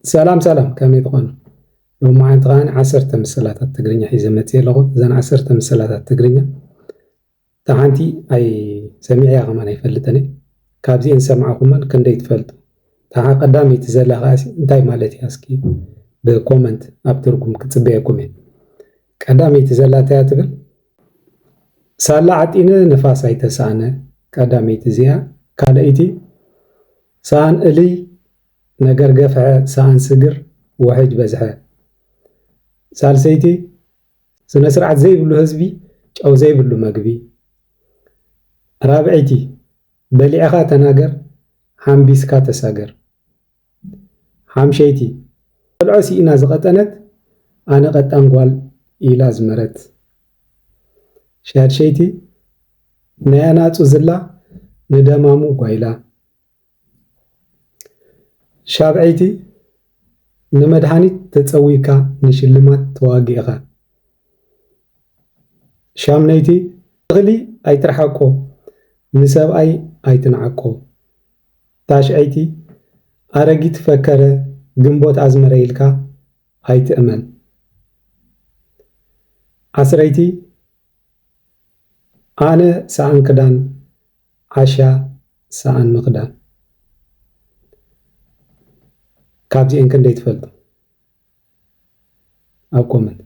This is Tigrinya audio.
ሰላም ሰላም፣ ከመይ ትኾኑ? ሎማዓንቲ ከኣ ዓሰርተ ምስላታት ትግርኛ ሒዘ መፅእ ኣለኹ። እዘን ዓሰርተ ምስላታት ትግርኛ እታ ሓንቲ ኣይ ሰሚዐያ ከማን ኣይፈልጥን እየ። ካብዚአን ዝሰማዕኹመን ክንደይ ትፈልጡ? እታ ቀዳመይቲ ዘላ ከኣ እንታይ ማለት እያ? እስኪ ብኮመንት ኣብ ትርጉም ክፅበየኩም እየ። ቀዳመይቲ ዘላ እንታይ እያ ትብል? ሳላ ዓጢነ ንፋስ ኣይተሳእነ። ቀዳመይቲ እዚኣ። ካልኣይቲ፣ ሰኣን እልይ ነገር ገፍሐ፣ ሰኣን ስግር ውሕጅ በዝሐ። ሳልሰይቲ፣ ስነ ስርዓት ዘይብሉ ህዝቢ ጨው ዘይብሉ መግቢ። ራብዐይቲ፣ በሊዕኻ ተናገር፣ ሓምቢስካ ተሳገር። ሓምሸይቲ፣ ቆልዖ ስኢና ዝቐጠነት ኣነ ቀጣን ጓል ኢላ ዝመረት። ሻድሸይቲ፣ ናይ ኣናጹ ዝላ ንደማሙ ጓይላ። ሻብዐይቲ፣ ንመድሃኒት ተጸዊካ ንሽልማት ተዋጊእኻ። ሻምነይቲ፣ እኽሊ ኣይትርሓቆ፣ ንሰብኣይ ኣይትንዓቆ። ታሽዐይቲ፣ ኣረጊት ፈከረ ግንቦት ኣዝመረ ኢልካ ኣይትእመን። ዓስረይቲ፣ ኣነ ሰኣን ክዳን፣ ዓሻ ሰኣን ምኽዳን። ካብዚአን ክንደይ ትፈልጡ? ኣብ ኮመንት።